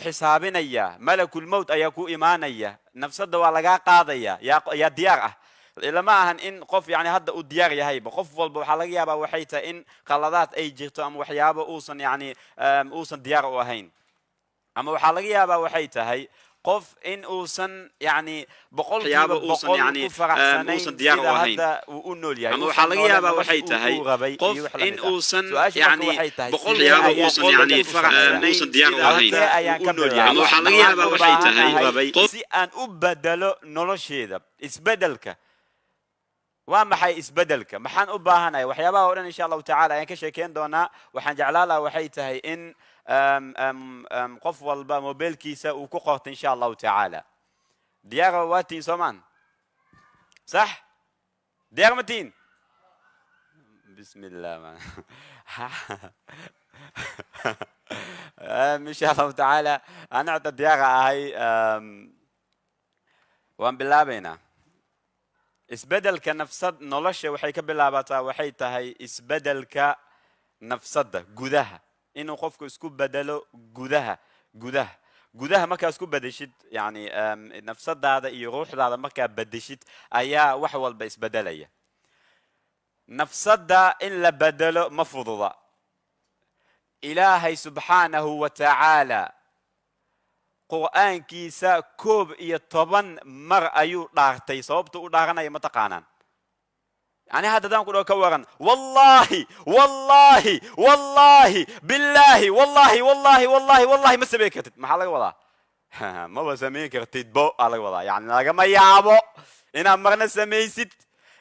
Xisaabinayaa, malakulmowt ayaa ku imaanaya, nafsadda waa lagaa qaadaya. Yaa diyaar ah? Lama ahan in qof yani hadda uu diyaar yahayba. Qof walba waxaa laga yaabaa waxay tahay in qaladaad ay jirto ama waxyaabo uusan yani uusan diyaar u ahayn, ama waxaa laga yaabaa waxay tahay qof in uusan yani 100% waxyaabo uusan yani ku faraxsanayn uusan diyaar u sida ahayn. Hadda uu u nool yahay, Ama uusan waxaa laga nooleen yaabaa nolosha waxay uu tahay uu rabay qof iyo wax la in mid ah. uusan Su-aasha marka yani waxay tahay, 100% sidee ayaan uusan isbeddel yani ku samaynaa? uusan diyaar u ahayn, Halkee ayaan uu ka u nool yahay. Ama bilaabaa? waxaa laga Waxaan yaabaa u waxay tahay baahanahay qof si aan u bedelo nolosheeda. Isbeddelka waa maxay? Isbeddelka maxaan u baahanahay? Waxyaabaha o dhan, insha Allahu tacala, ayaan ka sheekeyn doonaa. Waxaan jeclaan lahaa waxay tahay in qof walba mobilkiisa uu ku qorto, insha Allahu tacaala. Diyaara waa tihiin, soomaan? Sax, diyaar ma tihiin? Bismillah. Insha Allahu tacaala, ana hata diyaara ahay. Waan bilaabaynaa. Isbeddelka nafsad nolosha waxay ka bilaabataa waxay tahay isbeddelka nafsadda gudaha, inuu qofku isku bedelo gudaha. Gudaha markaa isku bedeshid, yani nafsadaada iyo ruuxdaada markaa bedeshid, ayaa wax walba isbedelaya. Nafsadda in la bedelo ma fududa. Ilaahay subxaanahu wa tacaala Qur'aankiisa 11 mar ayuu dhaartay. Sababta u dhaaranaya ma taqaanaan? Yani hadda haddaan ku dhaho ka waran, "Wallahi, wallahi, wallahi, billahi, wallahi, wallahi, wallahi, wallahi," ma samayn kartid. Maxaa laga wadaa? Maba samayn kartid bo aa laga wadaa. Yani lagama yaabo inaad marna samaysid.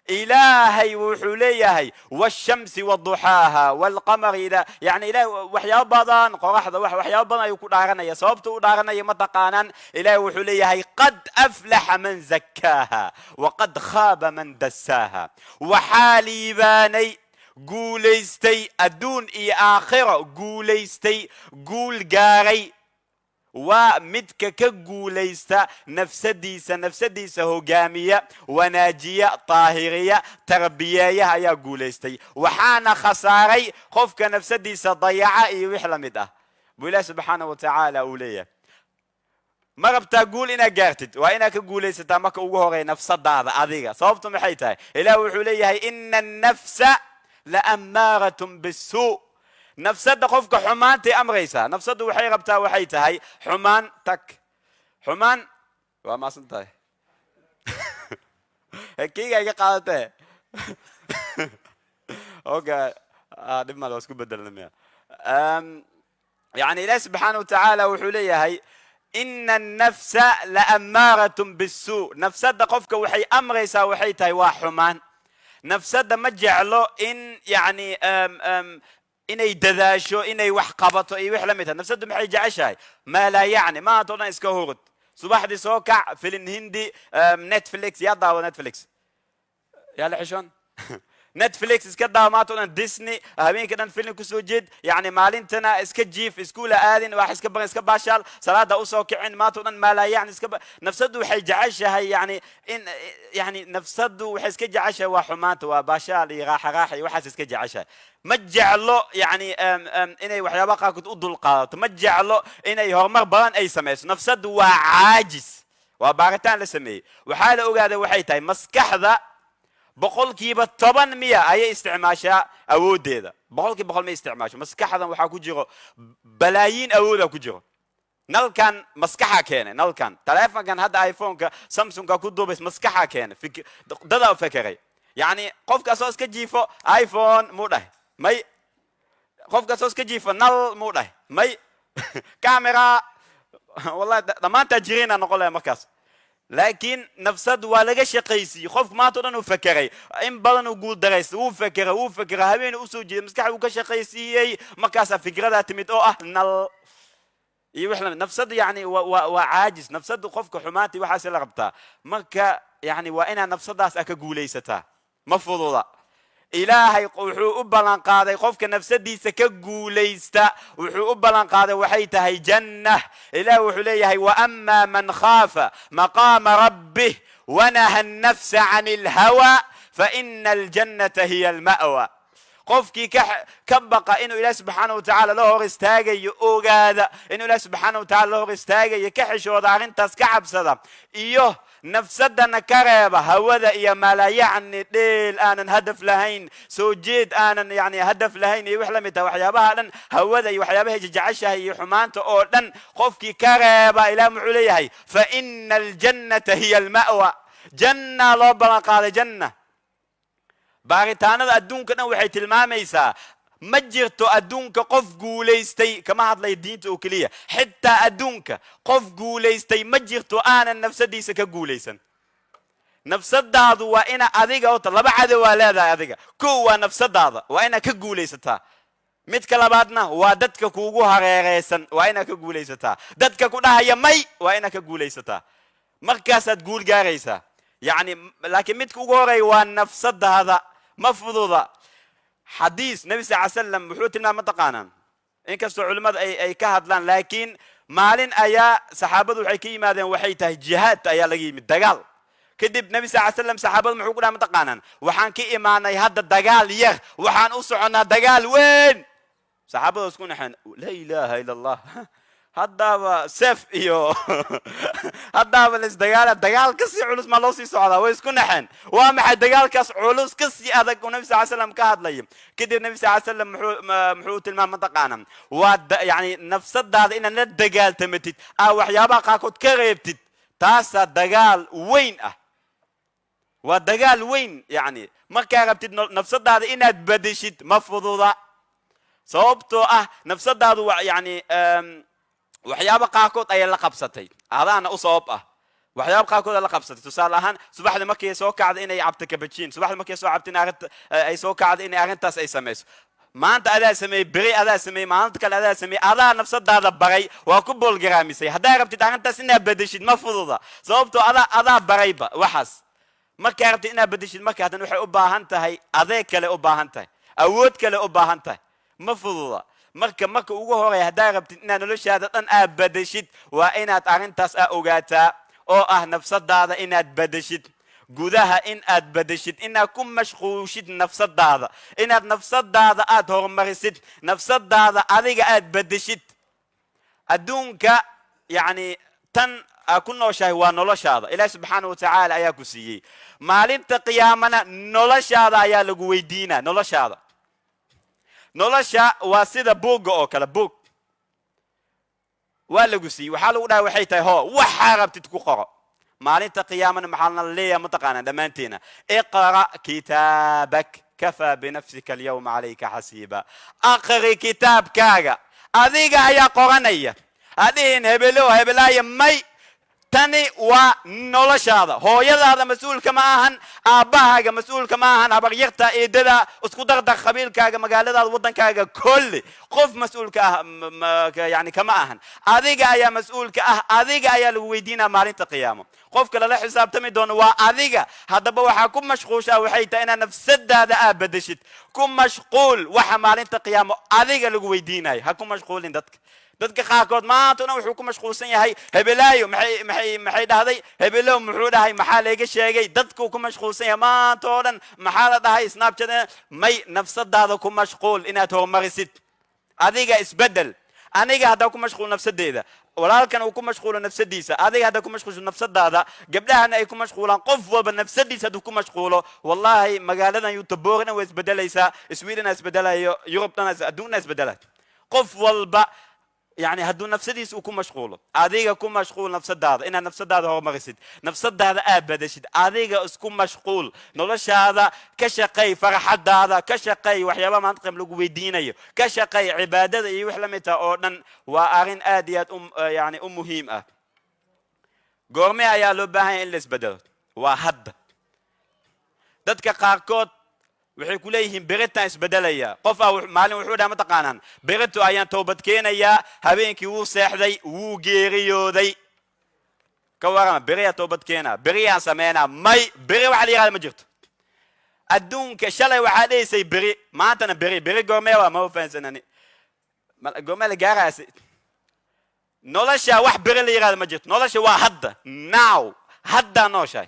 Ilaahay wuxuu leeyahay: "والشمس وضحاها والقمر إذا", yani Ilahay waxyaabo badan, qoraxda, waxyaabo badan ayuu ku dhaaranaya. Sababta u dhaaranaya ma taqaanaan? Ilahay wuxuu leeyahay: "قد أفلح من زكاها وقد خاب من دساها." Waxaa liibaanay, guulaystay, adduun iyo aakhiro guulaystay, guul gaaray, waa midka ka guulaysta nafsadiisa, nafsadiisa hogaamiya, wanaajiya, taahiriya, tarbiyeeya ayaa guulaystay. Waxaana khasaaray qofka nafsadiisa dayaca iyo wix la mid ah, buu Ilahi subxaana wa tacaala uu leeyahay. Ma rabtaa guul inaad gaartid? Waa inaad ka guulaysataa marka ugu horey nafsadaada adiga. Sababtu maxay tahay? Ilaah wuxuu leeyahay: "إن النفس لأمارة بالسوء." Nafsadda qofka xumaantay amraysaa. Nafsaddu waxay rabtaa waxay tahay xumaan. Tag xumaan. Waa maasan tahay, keyga iga qaadatee. Okay, dhib male, waa isku bedelna miya? Yani Ilahi subxaana wa tacaala wuxuu leeyahay: "إن النفس لأمارة بالسوء." Nafsadda qofka waxay amraysaa waxay tahay waa xumaan. Nafsadda ma jeclo in yani inay dadaasho, inay wax qabato iyo wix la mid tahay. Nafsaddu maxay jeceshahay? Maa laa yacni. Maanta o dhan iska hurud, subaxdii soo kac, filin Hindi, Netflix. Yaa daawa Netflix? Yaa la xishoon? Netflix iska daawa maanta o dhan, Disney, habeenka dhan film kusoo jeed. Yani maalintana iska jiif, iskuula aadin, wax iska baran, iska baashaal, salaada usoo kicin, maanta o dhan maa laa yacni iska. Nafsaddu waxay jeceshahay yani in yani nafsaddu waxay iska jeceshahay waa xumaanta, waa baashaal iyo raaxa raaxa iyo waxaas iska jeceshahay. Ma jeclo yani inay waxyaabaha qaarkood u dulqaadato. Ma jeclo inay horumar badan ay samayso. Nafsaddu waa caajis. Waa baaritaan la sameeyey. Waxaa la ogaaday waxay tahay maskaxda 10% miya ayay isticmaashaa awooddeeda. 100% ma isticmaasho. Maskaxdan waxaa ku jiro balaayiin awooda ku jiro. Nalkan maskaxa keenay. Nalkan taleefonkan hadda iPhoneka, Samsungka ku duubays, maskaxa keenay, dadaa fekeray. Yani qofkaasoo iska jiifo iPhone muu dhahay? May. Qofkaasoo iska jiifo nal muu dhahay? May. Camera, wallahi dhammaantaa jiriina noqon laha markaas. Laakiin nafsad waa laga shaqaysiiyey. Qofku maanta o dhan uu fekeray, in badan uu guul daraystay, wuu fekeray, wuu fekeray, habeen usoo jeeday, maskaxda uu ka shaqaysiiyey. Markaasaa fikradaa timid oo ah nal iyo wix lamid. Nafsaddu yani waa caajis. Nafsaddu qofka xumaantii waxaasi la rabtaa. Marka yani waa inaad nafsadaas a ka guulaysataa. Ma fududa. Ilaahay wuxuu u ballan qaaday qofka nafsadiisa ka guulaysta, wuxuu u ballan qaaday waxay tahay jannah. Ilaah wuxuu leeyahay: "وأما من خاف مقام ربه ونهى النفس عن الهوى فإن الجنة هي المأوى." Qofkii ka baqa inuu Ilaah subxaana wa tacaala la hor istaagayo, ogaada inuu Ilaah subxaana wa tacala la hor istaagayo, ka xishooda arrintaas, ka cabsada, iyo nafsadana ka reeba hawada iyo maalayacni, dheel aanan hadaf lahayn, soo jeed aanan yani hadaf lahayn iyo wax la mid taha, waxyaabaha dhan, hawada iyo waxyaabahay jeceshahay iyo xumaanta oo dhan, qofkii ka reeba, Ilaah muxuu leeyahay? Fa ina aljannata hiya alma'wa. Janna loo ballan qaaday, janna. Baaritaanada adduunka dhan waxay tilmaamaysaa ma jirto adduunka qof guulaystay, kama hadlay diinta oo keliya, xitaa adduunka qof guulaystay ma jirto aanan nafsadiisa ka guulaysan. Nafsadaadu waa ina adiga horta laba cadow waa leedahay adiga. Kow waa nafsadaada, waa inaad ka guulaysataa. Midka labaadna waa dadka kuugu hareereysan, waa inaad ka guulaysataa. Dadka ku dhahaya may, waa inaad ka guulaysataa. Markaasaad guul gaaraysaa yacni. Laakiin midka ugu horeeya waa nafsadaada. Ma fududa. Xadiis Nebi sal ly slam wuxuu tilmaama, mataqaanaan, inkastoo culimmada ay ka hadlaan, laakiin maalin ayaa saxaabadu waxay ka yimaadeen, waxay tahay jihaad ayaa laga yimid, dagaal. Kadib Nebi sal ly slam saxaabadu muxuu ku dhaha, mataqaanaan? Waxaan ka imaanay hadda dagaal yar, waxaan u soconnaa dagaal weyn. Saxaabadu isku naxeen. Laa ilaaha ila Allah, haddaba sef iyo haddaaba laisdagaala, dagaal kasii culus maa loo sii socdaa? Way isku naxeen. Waa maxay dagaalkaas culus kasii adag uu Nabi sal ly slam ka hadlaya? Kadib Nabi sal ly slam muxuu tilmaam, mataqaana? Waa yani nafsadaada inaad la dagaaltamatid, aa waxyaabaha qaarkood ka reebtid, taasaa dagaal weyn ah. Waa dagaal weyn. Yani markaa rabtid nafsadaada inaad bedeshid, ma fududa, sababtoo ah nafsadaadu wa yani waxyaabo qaarkood ayay la qabsatay, adaana u sabab ah. Waxyaabo qaarkood ay la qabsatay, tusaale ahaan, subaxda markay soo kacda inay cabto cappuccino, subaxda markay soo cabto in arrinta ay soo kacda inay arrintaas ay samayso. Maanta adaa sameeyey, beri adaa sameeyey, maalinta kale adaa sameeyey, adaa nafsadaada baray, waa ku boolgaraamisay. Haddaa rabtid arrintaas inaad bedeshid, ma fududa, sababtoo adaa barayba waxaas. Markaa rabtid inaad bedeshid, marka haddana waxay u baahan tahay adeeg kale, u baahan tahay awood kale u baahan tahay. Ma fududa. Marka ugu horeya, haddaa rabtid inaad noloshaada dhan aad bedeshid, waa inaad arrintaas aa ogaataa oo ah nafsadaada inaad bedeshid, gudaha in aad bedeshid, inaad ku mashquushid nafsadaada, inaad nafsadaada aad horumarisid, nafsadaada adiga aad bedeshid. Adduunka yacni tan aa ku nooshahay waa noloshaada, Ilaah subxaana wa tacaala ayaa ku siiyey. Maalinta qiyaamana noloshaada ayaa lagu weydiinaa. Noloshaada, nolosha waa sida buugga oo kale. Buug waa lagu siiyey, waxaa lagu dhahay, waxay tahay, hoo, waxaa rabtid ku qoro. Maalinta qiyaamana maxaa na leeyahay, mataqaanaa, dhammaanteena? Iqra' kitaabak, kafaa binafsika alyawma calayka xasiiba. Aqri kitaabkaaga, adiga ayaa qoranaya. Hadhihin hebelo hebelaaya may. Tani waa noloshaada. Hooyadaada mas-uulka ma ahan, aabbahaaga mas-uulka ma ahan, habaryarta, eedada, isku dardar, qabiilkaaga, magaaladaada, waddankaaga, kolli qof mas-uulka ah yani kama ahan. Adiga ayaa mas-uulka ah. Adiga ayaa lagu weydiinaa maalinta qiyaamo. Qofka lala xisaabtami doono waa adiga. Haddaba waxaa ku mashquushaa waxay tahay inaad nafsadaada aa bedeshid. Ku mashquul waxa maalinta qiyaamo adiga lagu weydiinayo, ha ku mashquulin dadka. Dadka qaarkood maanta o dhan wuxuu ku mashquulsan yahay hebelaayo maxay dhahday, hebelow muxuu dhahay, maxaa layga sheegay. Dadkuu ku mashquulsan yahay maanta oo dhan. Maxaa la dhahay Snapchat? May, nafsadaada ku mashquul inaad horumarisid. Adiga isbedel. Aniga haddaa ku mashquul nafsadeeda, walaalkan uu ku mashquulo nafsadiisa, adiga haddaa ku mashquulso nafsadaada, gabdhahana ay ku mashquulaan, qof walba nafsadiisa hadduu ku mashquulo, wallahi magaaladan Göteborg dhan way isbedelaysaa, Sweden isbedelayo, Yurub dhan, adduunna isbedela. Qof walba yani hadduu nafsadiisa uu ku mashquulo. Adiga ku mashquul nafsadaada, inaad nafsadaada horumarisid, nafsadaada aad badashid. Adiga isku mashquul, noloshaada ka shaqeey, farxadaada ka shaqeey, waxyaabaha maanta qeyb lagu weydiinayo ka shaqeey, cibaadada iyo wax la mid taha oo dhan. Waa arrin aad iyo aad u yani u muhiim ah. Goorme ayaa loo baahan yahay in la isbedelo? Waa hadda. Dadka qaarkood waxay ku leeyihiin beritaan isbedelaya. Qof aa maalin wuxuu dhaha, mataqaanaan, berito ayaan toobad keenayaa. Habeenkii wuu seexday, wuu geeriyooday. Ka warama? Beriyaa toobad keenaa, beriyaan sameynaa. May, beri waxa la yihahda ma jirto adduunka. Shalay waxaa dhehaysay beri, maantana beri. Beri goormee waa? Ma fahansanani goormee la gaaraasi. Nolosha wax beri la yihahda ma jirto. Nolosha waa hadda, now. Haddaa nooshahay,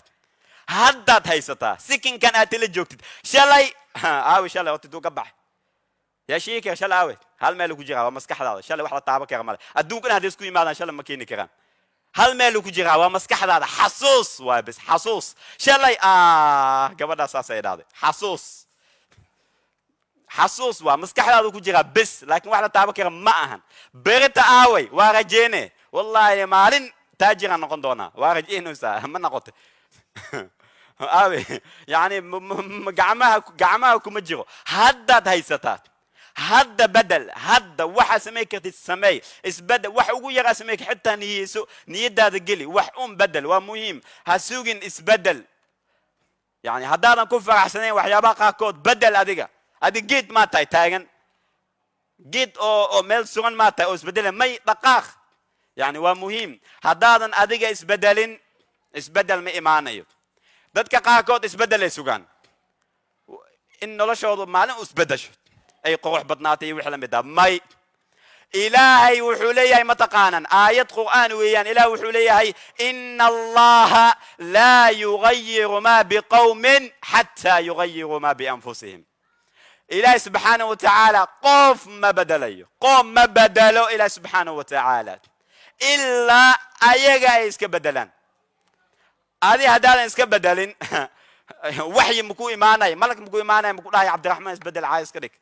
haddaad haysataa sikinkan aad tala joogtid. Shalay aawi? Shalay horta intuu ka baxay. Yaa sheegi kara shalay aawe? Hal meel ku jiraa, waa maskaxdaada. Shalay wax la taaban kara male. Adduunkana hadday isku yimaadaan, shalay ma keeni karaan. Hal meel ku jiraa, waa maskaxdaada. Xasuus waa bes, xasuus. Shalay gabadhaas saas ay dhahday. Xasuus, xasuus waa maskaxdaada ku jiraa bes, laakiin wax la taaban kara ma ahan. Berita aaway? Waa rajeene, wallaahi maalin taajiraan noqon doonaa. Waa rajeynaysaa, ma noqotay? Aawe? Yani gacmaha kuma jiro. Haddaad haysataa, hadda bedel. Hadda waxaa samay kartid sameey, isbedel. Wax ugu yaraa samey, xitaa niyeyso, niyadaada geli, wax un bedel. Waa muhiim, ha sugin isbedel. Yani haddaadan ku faraxsanayn waxyaabaha qaarkood, bedel. Adiga, adig geed maa tahay taagan? Geed oo meel sugan maa tahay oo isbedela? May, dhaqaaq. Yani waa muhiim, haddaadan adiga isbedelin, isbedel ma imaanayo. Dadka qaarkood isbedelay sugaan, in noloshoodu maalin u isbedesho, ay qurux badnaatay iyo wixii la mid ah. May, Ilaahay wuxuu leeyahay, ma taqaanan? Aayad Qur'aan weeyaan. Ilaah wuxuu leeyahay: "Ina Allaha laa yugayiru ma biqawmin xataa yugayiruu ma bianfusihim." Ilaahay subxaanahu wa tacaala qof ma bedelayo, qoom ma bedelo Ilaah subxaanahu wa tacaala, ilaa ayaga ay iska bedelaan. Adi haddaadan iska bedelin, waxyi maku imaanaya, malag maku imaanaya, maku dhahay: "Cabdiraxmaan, isbedel, caay iska dhig."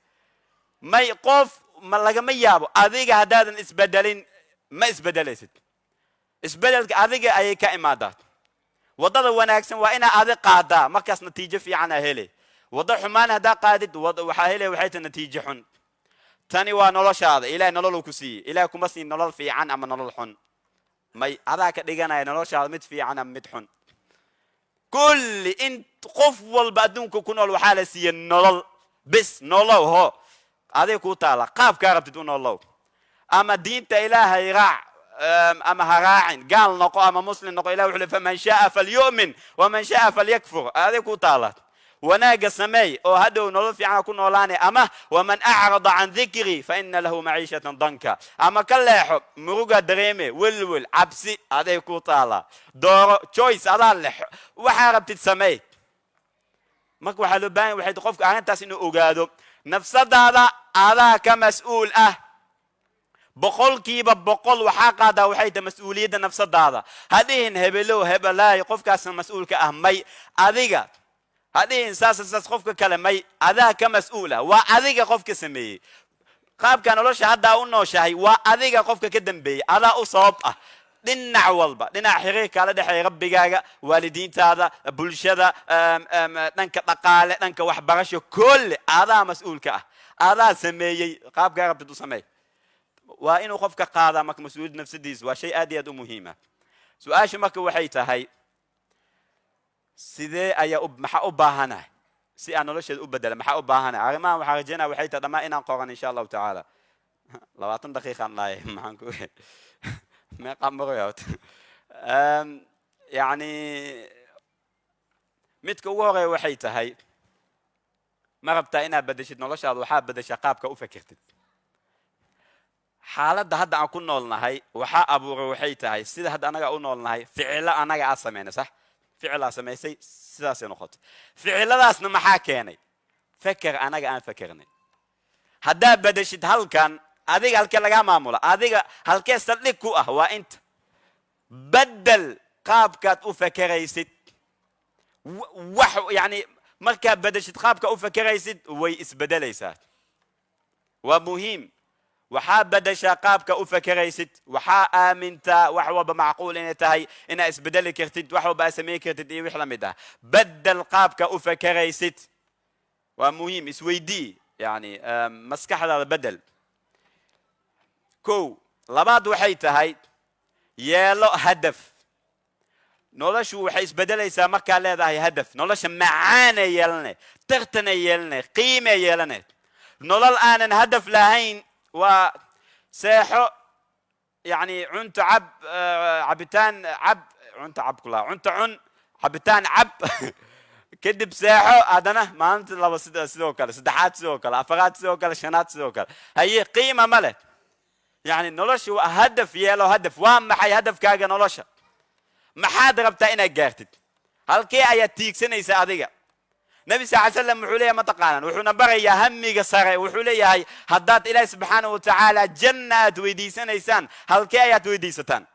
May, qof ma lagama yaabo. Adiga haddaadan isbedelin, ma isbedelaysid. Isbedelka adiga ayay ka imaadaa. Waddada wanaagsan waa inaa adi qaadaa, markaas natiijo fiican aa hele. Waddo xumaan haddaa qaadid, waxaa hele, waxay tahay natiijo xun. Tani waa noloshaada. Ilahay nololuu ku siiyey. Ilahay kuma siin nolol fiican ama nolol xun. May, adaa ka dhiganaya noloshaada mid fiican ama mid xun. Kulli in qof walba adduunka ku nool waxaa la siiyey nolol bis. Nolow ho, aday kuu taala qaabkaa rabtid u nolow. Ama diinta Ilaahay raac ama ha raacin, gaal noqo ama muslim noqo. Ilah wuxuu le: "Faman shaaa falyu'min waman shaaa falyakfur." Aday kuu taala. Wanaagga sameey oo hadhow nolol fiican ku noolaanay. Ama "waman acrada can dikrii fa ina lahu maciishatan danka". Ama ka leexo, muruga dareeme, welwel, cabsi. Aday kuu taala. Dooro, choice adaa lexo, waxaa rabtid sameey. Marka waxaa loo baahan waxay qofka arrintaas inuu ogaado: nafsadaada adaa ka mas-uul ah 100%. Waxaa qaadaa waxay tahay mas-uuliyadda nafsadaada. Ha dhihin hebelow, hebelaay, qofkaasna mas-uulka ah. May, adiga ha dhihin saas saas, qofka kale. May, adaa ka mas-uul ah. Waa adiga qofka sameeyey qaabka nolosha haddaa u nooshahay. Waa adiga qofka ka dambeeyey, adaa u sabab ah dhinac walba: dhinaca xiriirka la dhexeeya rabbigaaga, waalidiintaada, bulshada, dhanka dhaqaale, dhanka waxbarasho, kolle adaa mas-uulka ah, adaa sameeyey. Qaabkaa rabtid u sameey. Waa inuu qofka qaadaa marka mas-uuliyadda nafsadiisa. Waa shay aad iyo aad u muhiima. Su-aasha marka waxay tahay: sidee ayaa maxaa u baahanahay si aan nolosheeda u bedela? Maxaa u baahanahay? Arrimahan waxaa rajaynaya waxay tahay dhammaan inaan qoran, insha Allahu tacaala. 20 daqiiqaan dhahay, maxaan ku meeqa maraya? Yani midka ugu horeeya waxay tahay: ma rabtaa inaad bedeshid noloshaada? Waxaa bedeshaa qaabka u fakirtid. Xaaladda hadda aan ku noolnahay waxaa abuuray waxay tahay sida hadda anaga u noolnahay, ficilo anaga aa sameynay. Sax, ficilaa samaysay, sidaasay noqotay. Ficiladaasna maxaa keenay? Feker anaga aan fakernay. Haddaa bedeshid halkan, adiga halkee lagaa maamula? Adiga halkee saldhig ku ah? Waa inta. Bedel qaabkaad u fakeraysid. Wax yani markaad bedeshid qaabka u fakeraysid, way isbedelaysaa. Waa muhiim. Waxaa bedeshaa qaabka u fakeraysid. Waxaa aamintaa wax walba macquul inay tahay, inaad isbedeli kartid, wax walba aad samayn kartid iyo wix la mid ah. Bedel qaabka u fakeraysid, waa muhiim. Isweydii, yani maskaxdaada bedel. Kow. Labaad waxay tahay: yeelo hadaf. Noloshu waxay isbedelaysaa markaa leedahay hadaf. Nolosha macaanay yeelanay, tartanay yeelanay, qiimay yeelanay. Nolol aanan hadaf lahayn waa seexo, yani cunto cab, cabitaan cab, cunto cab kula, cunto cun, cabitaan cab, kadib seexo. Haddana maalinta laba sida sidoo kale, saddexaad sidoo kale, afaraad sidoo kale, shanaad sidoo kale. Haye, qiima ma leh. Yani nolosha waa hadaf yeelo. Hadaf waa maxay? Hadafkaaga nolosha maxaad rabtaa inaad gaartid? Halkee ayaad tiigsanaysaa adiga? Nabi sal slam wuxuu leeyahay, ma taqaanaan, wuxuuna barayaa hamiga sare. Wuxuu leeyahay, haddaad Ilaahi subxaanahu wa tacaala janna aad weydiisanaysaan, halkee ayaad weydiisataan?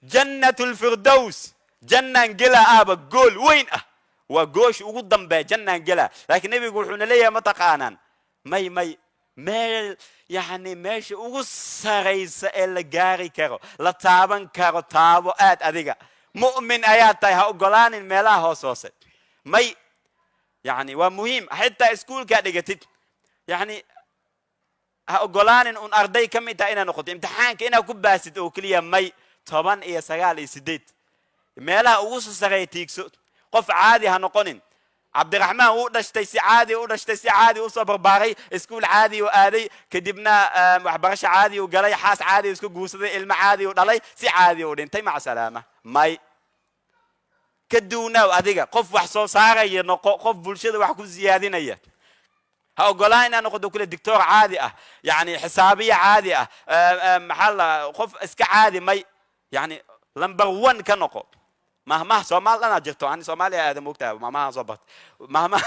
Jannat lfirdows. Jannaan gela aaba goal weyn ah, waa goalsha ugu dambeeya, jannaan gela. Laakiin nebigu wuxuuna leeyahay, ma taqaanaan, may may meel, yani meesha ugu saraysa ee la gaari karo, la taaban karo, taabo aad. Adiga mu'min ayaa tahay, ha ogolaanin meelaha hoos hoose. May, yani waa muhiim. Xitaa iskuulkaa dhigatid, yani ha ogolaanin un arday ka mid taha inaad noqoto, imtixaanka inaad ku baasid oo keliya. May, 19 iyo 8 meelaha ugu soo sareeya tiigso. Qof caadi ha noqonin. Cabdiraxmaan wuu dhashtay si caadi u dhashtay, si caadi usoo barbaaray, iskuul caadi u aaday, kadibna waxbarasho caadi u galay, xaas caadi isku guursaday, ilmo caadi u dhalay, si caadi u dhintay, maca salaama. May, ka duunaaw adiga. Qof wax soo saaraya noqo, qof bulshada wax ku ziyaadinaya. Ha ogolaan inaad noqoto kule doctor caadi ah, yani xisaabiye caadi ah, maxaa la, qof iska caadi. May, yani number one ka noqo. Mahmah Soomaal dhanaa jirto, ani Soomaaliya aada moogtahay, mahmahaan soo bartay. Mahmah,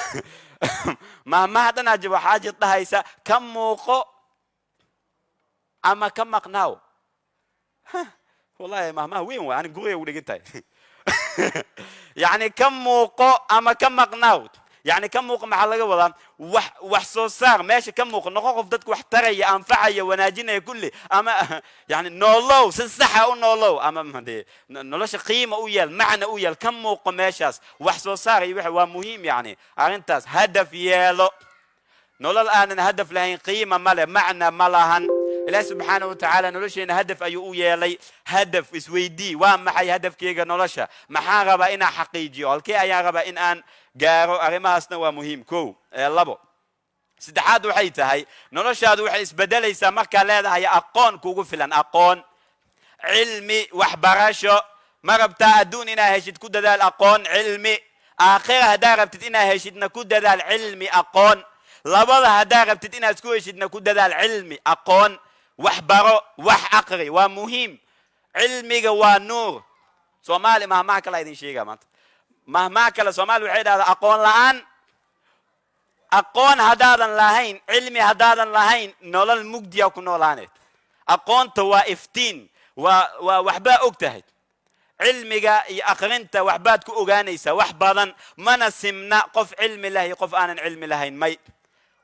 mahmaha dhanaa jir, waxaa jir dhahaysa: "Ka muuqo ama ka maqnaaw." Wallahi mahmaha weyn waay, ani guriga ugu dhigan tahay. Yani ka muuqo ama ka maqnaaw. Yani ka muuqo maxaa laga wadaa? Wax soo saar, meesha ka muuqo, noqo qof dadku wax taraya, anfacaya, wanaajinaya kulli. Ama yani noolow, si saxa u noolow, ama dee nolosha qiima u yeel, macna u yeel, ka muuqo meeshaas, wax soo saar iyo waa muhiim. Yani arrintaas hadaf yeelo. Nolol aanan hadaf lahayn qiima male, macna ma lahan. Ilaah subxaana wa tacaala nolosheena hadaf ayuu u yeelay. Hadaf isweydii: waa maxay hadafkeyga nolosha? Maxaan rabaa inaan xaqiijiyo? Halkee ayaan rabaa in aan gaaro? Arrimahaasna waa muhiim. Ko labo, saddexaad waxay tahay, noloshaadu waxay isbedelaysaa markaa leedahay aqoon kugu filan, aqoon, cilmi, waxbarasho. Ma rabtaa adduun inaa heshid? Ku dadaal aqoon, cilmi. Aakhira haddaa rabtid inaa heshidna, ku dadaal cilmi, aqoon. Labada haddaa rabtid inaad isku heshidna, ku dadaal cilmi, aqoon. Wax baro, wax aqri, waa muhiim. Cilmiga waa nuur. Soomaali mahmaha kala idin sheegaa maanta, mahmaha kale. Soomaali waxay dhahdaa: aqoon la'aan, aqoon haddaadan lahayn, cilmi haddaadan lahayn, nolol mugdiya ku noolaaneed. Aqoonta waa iftiin, waa waxbaa og tahay. Cilmiga iyo aqrinta waxbaad ku ogaanaysaa wax badan. Mana simna qof cilmi leh iyo qof aanan cilmi lahayn. May,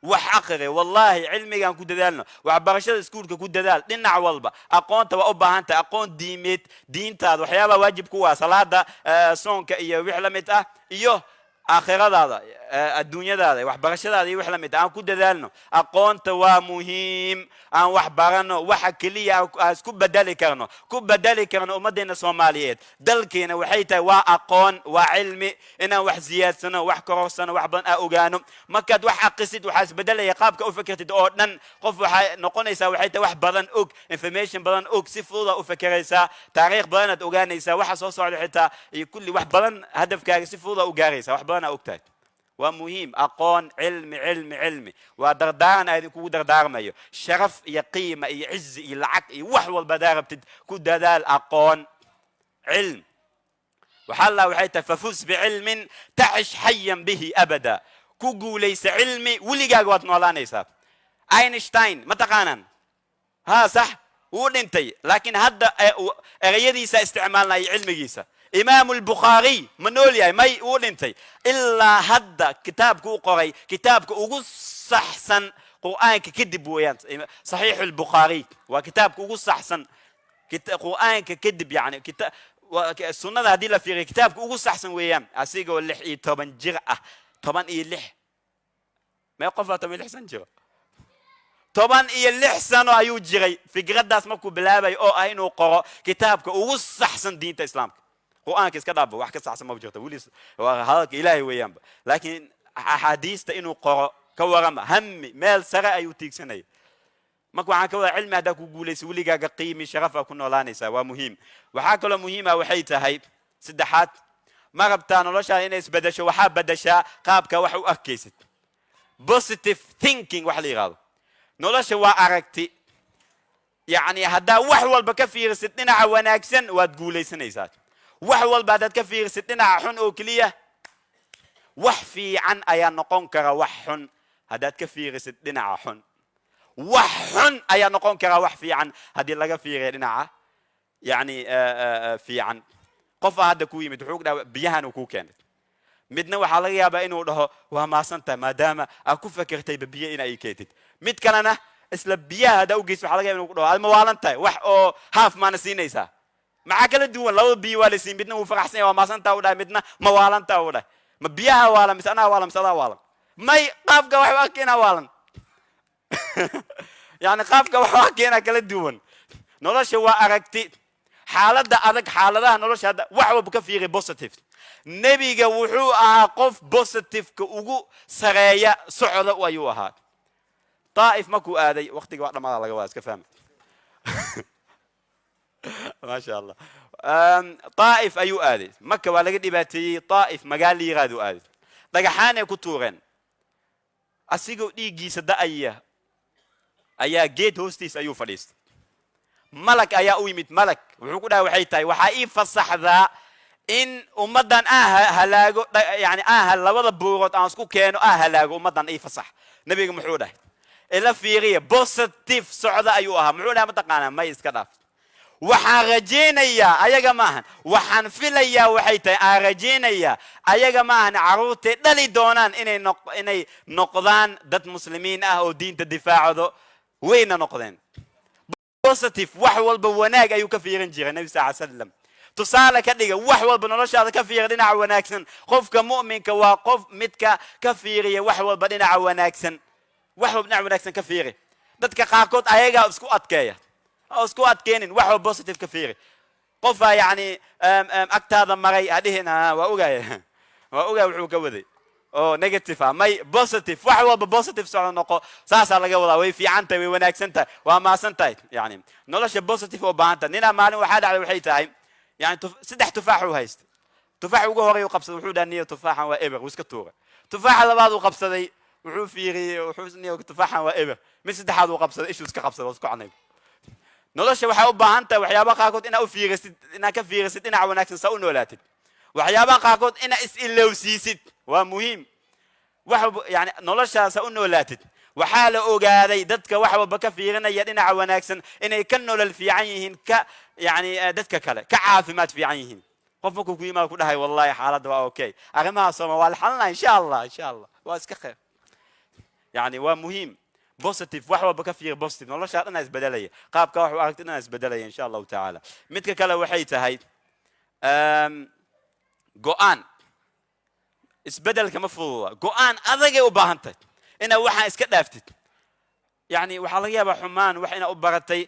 wax aqri. Wallahi cilmigaan ku dadaalno, waxbarashada iskuulka ku dadaal, dhinac walba. Aqoonta waa u baahan tahay, aqoon diimeed, diintaada, waxyaabaha waajib ku waa salaada, soonka iyo wix la mid ah, iyo aakhiradaada, adduunyadaada, waxbarashadaada iyo wix la mid ah. Aan ku dadaalno aqoonta, waa muhiim. Aan wax barano. Waxa keliya aan isku bedeli karno, ku bedeli karno ummaddeena Soomaaliyeed, dalkeena, waxay tahay waa aqoon, waa cilmi. Inaan wax ziyaadsano, wax kororsano, wax badan aan ogaano. Markaad wax aqisid, waxaa isbedelaya qaabka u fikirtid oo dhan. Qof waxay noqonaysaa, waxay tahay, wax badan og, information badan og, si fududa u fekeraysaa, taariikh badanaad ogaanaysaa, waxa soo socda xitaa iyo kulli wax badan, hadafkaaga si fududa u gaaraysaa, wax badan aa og tahay. Waa muhiim aqoon, cilmi, cilmi, cilmi. Waa dardaaran aa idinkugu dardaarmayo. Sharaf iyo qiima iyo cizi iyo lacag iyo wax walba hadaa rabtid, ku dadaal aqoon, cilm. Waxaa Allah waxay tahay: "ففز بعلم تعش حيا به أبدا." Ku guulaysa cilmi, weligaaga waad noolaanaysaa. Einstein ma taqaanaan? Ha, sax, wuu dhintay, laakiin hadda ereyadiisa isticmaalnaya, cilmigiisa. Imaamu Albukhaariy ma nool yahay? May, wuu dhintay. Ilaa hadda kitaabka u qoray, kitaabka ugu saxsan Qur'aanka kadib weeyaan. Saxiixu Albukhaariy waa kitaabka ugu saxsan Qur'aanka kadib, yani sunnada haddii la fiiriyo, kitaabka ugu saxsan weeyaan. Asigoo 16 jir ah, 16, mee qofaa 16 san jiro? 16 sano ayuu jiray fikraddaas markuu bilaabayo, oo ah inuu qoro kitaabka ugu saxsan diinta Islaamka. Qur'aanka iska dhaafba, wax ka saxsan ma jirto weli, waa hadalka Ilaahay weeyaanba. Laakiin axaadiista inuu qoro, ka warama hami meel sare ayuu tiigsanayay. Marka waxaan ka wada, cilmi haddaa ku guulaysa, weligaaga qiimi sharafa ku noolaanaysaa. Waa muhiim. Waxaa kaloo muhiima waxay tahay saddexaad, ma rabtaa noloshaada inay isbedesho? Waxaa bedeshaa qaabka wax u arkaysid, positive thinking wax la yidhahdo. Nolosha waa aragti. Yacni haddaa wax walba ka fiirisid dhinaca wanaagsan, waad guulaysanaysaa. Wax walba haddaad ka fiirisid dhinaca xun oo keliya, Wax fiican ayaa noqon kara wax xun haddaad ka fiirisid dhinaca xun. Wax xun ayaa noqon kara wax fiican haddii laga fiiriya dhinaca, yani, fiican. Qofaa hadda ku yimid, wuxuu dhaha biyahan uu kuu keenay. Midna waxaa laga yaabaa inuu dhaho, "Waa maasan tahay maadaama aad ku fakertayba biyo ina ii keentid." Mid kalena isla biyaha haddaa u geysid, waxaa laga yaba inuu ku dhaho, "Aad ma waalan tahay? Wax oo haaf maana siinaysaa?" Maxaa kala duwan? Labada biyo waa la siin. Midna wuu faraxsan yahay, "Waa maasantaa," u dhahay. Midna, "Ma waalantaa?" u dhahay. Ma biyaha waalan mise anaa waalan mise adaa waalan? May, qaabka wax waa keenaa waalan, yani qaabka wax waa keenaa kala duwan. Nolosha waa aragti. Xaaladda adag, xaaladaha nolosha hadda, wax walba ka fiiri positive. Nebiga wuxuu ahaa qof positiveka ugu sareeya socda ayuu ahaa. Taa'if markuu aaday, waqtiga waa dhammaada, laga wadaa, iska fahma, maasha Allah. Taa'if ayuu aaday. Maka waa laga dhibaateeyey. Taa'if magaalo yiraaduu aaday. Dhagaxaanay ku tuureen. Asigoo dhiiggiisa da'aya ayaa geed hoostiis ayuu fadhiistay. Malag ayaa u yimid. Malag wuxuu ku dhahay, waxay tahay, "Waxaa ii fasaxdaa in ummaddan aan halaago, yani aan labada buurood aan isku keeno, aan halaago ummaddan, ii fasax." Nebiga muxuu dhahay? Ila fiiriya, positive socda ayuu ahaa. Muxuu dhahay mataqaanaa? "May, iska dhaaf. Waxaan rajaynayaa ayaga maahan, waxaan filayaa, waxay tahay, aan rajaynayaa, ayaga maahan, carruurtay dhali doonaan inay noqdaan dad Muslimiin ah oo diinta difaacdo." Wayna noqdeen. Positive, wax walba wanaag ayuu ka fiirin jiray Nebi sal slam. Tusaale ka dhiga, wax walba noloshaada ka fiira dhinaca wanaagsan. Qofka mu'minka waa qof midka ka fiiriya wax walba dhinaca wanaagsan. Wax walba dhinaca wanaagsan ka fiiri. Dadka qaarkood ayagaa isku adkeeya oo isku adkeenin. Wax walba positive ka fiiri. Qofaa yacni agtaada maray, ha dhihin, "Waa ogaaya, waa ogaaya wuxuu ka waday oo negative ah." May, positive, wax walba positive socdo noqo. Saasaa laga wadaa. Way fiican tahay, way wanaagsan tahay, waa maasan tahay. Yani nolosha positive oo baahan tahay. Ninaa maalin waxaa dhacday, waxay tahay, yani saddex tufaax uu haystay. Tufaax ugu horay uu qabsaday, wuxuu dhaha, "Niyo, tufaaxan waa eber." Wuu iska tuuray. Tufaaxa labaad uu qabsaday, wuxuu fiiriyey, wuxuu, "Niyo, tufaaxan waa eber." Mid saddexaad uu qabsaday, ishuu iska qabsaday, waa isku canay. Nolosha waxaa u baahan tahay waxyaabaha qaarkood inaa u fiirisid, inaad ka fiirisid dhinaca wanaagsan, saa u noolaatid. Waxyaabaha qaarkood inaa is-ilowsiisid waa muhiim. Wax walba, yani noloshaasa u noolaatid. Waxaa la ogaaday dadka wax walba ka fiirinaya dhinaca wanaagsan inay ka nolol fiican yihiin, ka yani dadka kale ka caafimaad fiican yihiin. Qof markuu ku yimaado ku dhahay, "Wallahi xaaladda waa okay, arrimaha sooma waa la xalinaya, insha Allah, insha Allah, waa iska khayr." Yani waa muhiim positive, wax walba ka fiiri positive. Noloshaa dhan isbedelaya, qaabka wax u aragti dhan isbedelaya, insha Allahu tacaala. Midka kale waxay tahay go'aan. Isbedelka ma fududa, go'aan adagay u baahan tahay inaad waxaan iska dhaaftid. Yani waxaa laga yaabaa xumaan wax inaad u baratay,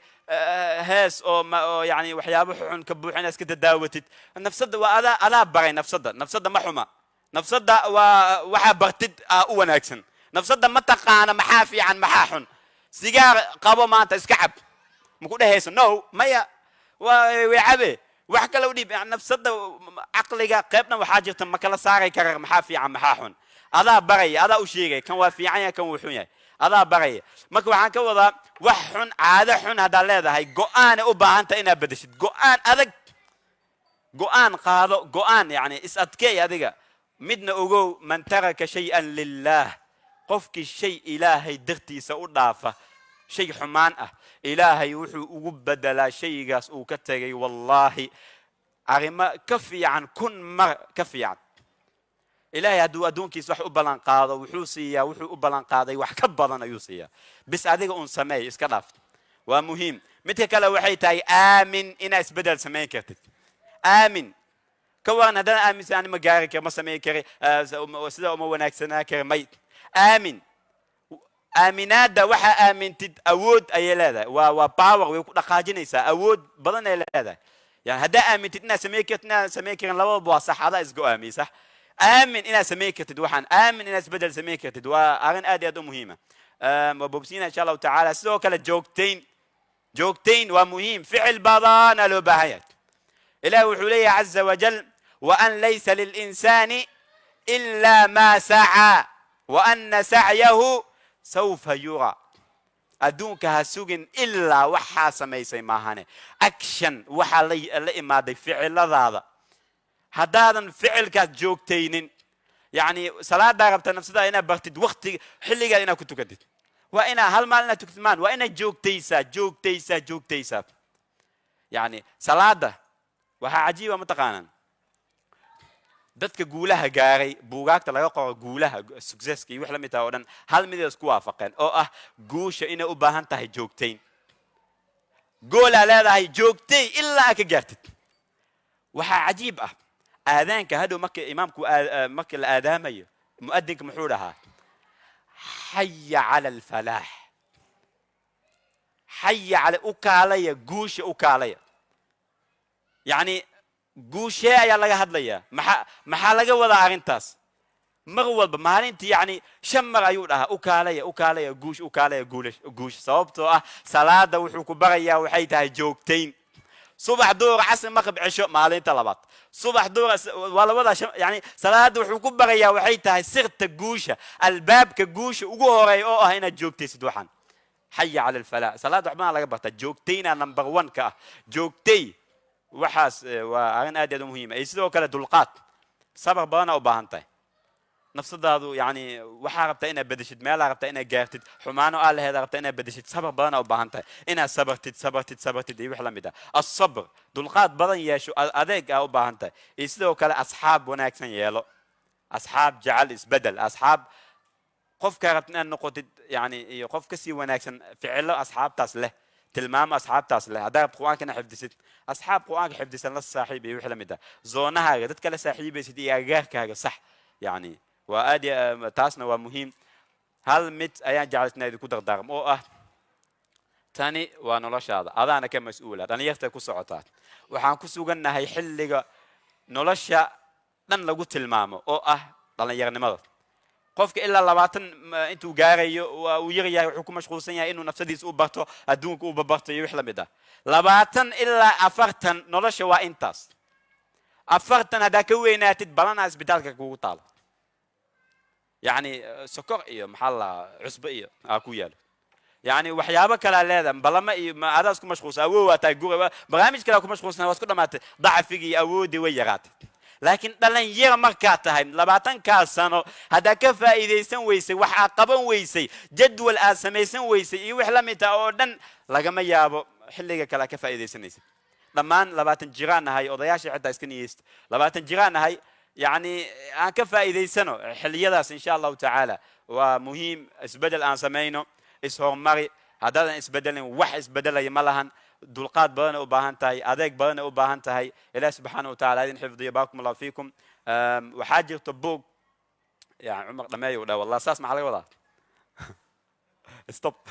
hees oo yani waxyaabo xun ka buuxa, inaad iska dadaawatid. Nafsadda waa adaa baray nafsadda. Nafsadda ma xuma, nafsadda waa waxaa bartid aa u wanaagsan. Nafsadda ma taqaana maxaa fiican, maxaa xun. "Sigaar qabo maanta, iska cab," maku dhehayso? No, maya, waa way cabe, wax kale u dhiib. Yani nafsadda caqliga qaybna waxaa jirta ma kala saari kara maxaa fiican, maxaa xun. Adaa baraya, adaa u sheegaya kan waa fiican yahay, kan wuu xun yahay, adaa baraya. Marka waxaan ka wadaa, wax xun, caado xun haddaad leedahay, go'aanay u baahan tahay inaad bedeshid. Go'aan adag, go'aan qaado, go'aan, yani is adkeey adiga. Midna ogow: man taraka shay-an lillaah, qofkii shay Ilaahay dartiisa u dhaafa, shay xumaan ah, Ilaahay wuxuu ugu bedelaa shaygaas uu ka tegay, wallaahi, arrimo ka fiican, 1000 mar ka fiican. Ilaahay hadduu adduunkiisa wax u ballan qaado, wuxuu siiyaa wuxuu u ballan qaaday, wax ka badan ayuu siiyaa. Bis adiga un sameey, iska dhaaf, waa muhiim. Midka kale waxay tahay aamin inaad isbeddel samayn kartid. Aamin. Ka waran haddana aaminsan, "Ani ma gaari kari, ma samayn kari, sida uma wanaagsanaa kari"? May, aamin. Aaminaadda waxaa aamintid awood ayay leedahay, waa power, way ku dhaqaajinaysaa, awood badan ay leedahay. Yani haddaa aamintid inaad samayn kartid, inaad samayn karin, labadaba waa sax, adaa isgo-aamiyey. Sax, aamin inaad samayn kartid waxaan, aamin inaad isbeddel samayn kartid. Waa arrin aad iyo aad u muhiima. Waa bogsiina, insha Allahu tacaala. Sidoo kale joogtayn, joogtayn waa muhiim. Ficil badana loo baahan yahay. Ilahi wuxuu leeyahay caza wajal: "وأن ليس للإنسان إلا ما سعى وأن سعيه سوف يرى." Adduunka ha sugin ilaa waxaa samaysay maahane. Action, waxaa la imaaday ficiladaada. Haddaadan ficilkaas joogtaynin, Yacni salaadaa rabta nafsada inaad bartid, waqti xilligaa inaad ku tukatid, waa inaa hal maalin inaad tukatid maan, waa inaad joogtaysaa, joogtaysaa, joogtaysaa. Yacni salaada waxaa cajiiba, mataqaanaan, dadka guulaha gaaray, buugaagta laga qoro guulaha, successka iyo wax la mid taha oo dhan, hal miday isku waafaqeen oo ah guusha inay u baahan tahay joogtayn. Goalaa leedahay, joogtay ilaa aad ka gaartid. Waxaa cajiib ah, aadaanka hadhow marka imaamku, marka la aadaamayo, mu'adinka muxuu dhahaa? "Xaya cala alfalaax", xaya cala, u kaalaya guusha, u kaalaya. Yacni guushee ayaa laga hadlayaa? Maxaa laga wadaa arrintaas? Mar walba maalintii, yacni 5 mar ayuu dhahaa: "U kaalaya, u kaalaya guush, u kaalaya guulash, guush." Sababtoo ah salaada wuxuu ku barayaa waxay tahay joogtayn. Subax, duhur, casri, maqrib, cisho, maalinta labaad subax, duhur, waa labada. Yani salaada wuxuu ku barayaa waxay tahay sirta guusha, albaabka guusha ugu horeeya oo ah inaad joogtaysid. Waxaan xaya cala alfalaax, salaada waxbana laga bartaa, joogtayna number one ka ah. Joogtay waxaas waa arrin aad iyo aad u muhiima. Iyo sidoo kale dulqaad, sabar badana u baahan tahay nafsadaadu. Yani waxaa rabtaa inaad bedeshid, meelaa rabtaa inaad gaartid, xumaano aa laheeda rabtaa inaad bedeshid, sabar badana u baahan tahay, inaad sabartid, sabartid, sabartid iyo wix la mid ah. Asabr, dulqaad badan yeesho, adeeg aa u baahan tahay. Iyo sidoo kale asxaab wanaagsan yeelo, asxaab jecel isbedel, asxaab qofkaa rabta inaad noqotid, yani iyo qof kasii wanaagsan, ficilo asxaabtaas leh, tilmaamo asxaabtaas leh. Haddaa rabta Qur'aanka ina xifdisid, asxaab Qur'aanka xifdisan la saaxiib iyo wix la mid ah. Zoonahaaga, dadka la saaxiibaysid iyo agagaarkaaga sax. Yani waa aad taasna waa muhiim. Hal mid ayaan jeclaysnaa idinku dardaarm oo ah: tani waa noloshaada, adaana ka mas-uula. Dhalinyarta ku socotaa, waxaan ku sugannahay xilliga nolosha dhan lagu tilmaamo oo ah dhallinyarnimada. Qofka ilaa 20 intuu gaarayo waa uu yar yahay, wuxuu ku mashquulsan yahay inuu nafsadiisa u barto, adduunka u babarto iyo wix la mid ah. 20 ilaa 40 nolosha waa intaas. 40 haddaa ka weynaatid, balanaa isbitaalka kugu taalo, yacni sokor iyo maxaa la cusbo iyo aa ku yaalo, yani waxyaabo kalaa leedahay, balama iyo adaas ku mashquulsan, awoow waa tahay, gura barnaamij kalaa ku mashquulsan, waa isku dhamaatay, dacfigii iyo awooddii way yaraatay. Laakiin dhalinyaro markaad tahay, 20-kaas sano haddaa ka faa'iidaysan weysay, wax aad qaban weysay, jadwal aad samaysan weysay iyo wix la mid ah oo dhan, lagama yaabo xilliga kale aad ka faa'iidaysanaysid. Dhammaan 20 jiraan nahay, odayaasha xitaa iska niyeysta, 20 jiraan nahay. Yacni aan ka faa'iidaysano xilliyadaas, insha Allahu tacaala. Waa muhiim isbedel aan samayno, ishormari. Haddaadan isbedelin, wax isbedelaya ma lahan. Dulqaad badanay u baahan tahay, adeeg badanay u baahan tahay. Ilaah subxaana wa tacala idin xifdiyo. Barakum Allahu fiikum. Waxaa jirta buug, yani Cumar dhameeyo dha, wallah saas maxaa laga wadaa? Stop.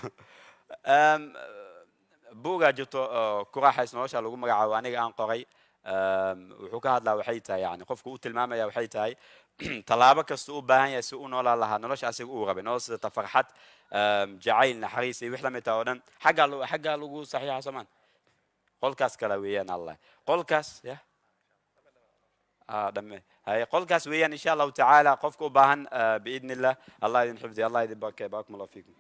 Buugaa jirto Ku Raaxays Nolosha lagu magacaabo, aniga aan qoray. Wuxuu ka hadlaa waxay tahay, yani qofku u tilmaamaya waxay tahay tallaabo kasta u baahan yahay si u noolaan lahaa nolosha asiga uu rabay, nolol sidata farxad, jacayl, naxariis iyo wix la mid taha oo dhan. Xaggaa lagu saxiixa soomaan, qolkaas kale weeyaan, Allah, qolkaas ya dhame hay, qolkaas weeyaan, insha Allahu tacaala, qofka u baahan, biidni Illah. Allah idin xifdiyo, Allah idin barkeeyo. Barakum Allahu fiikum.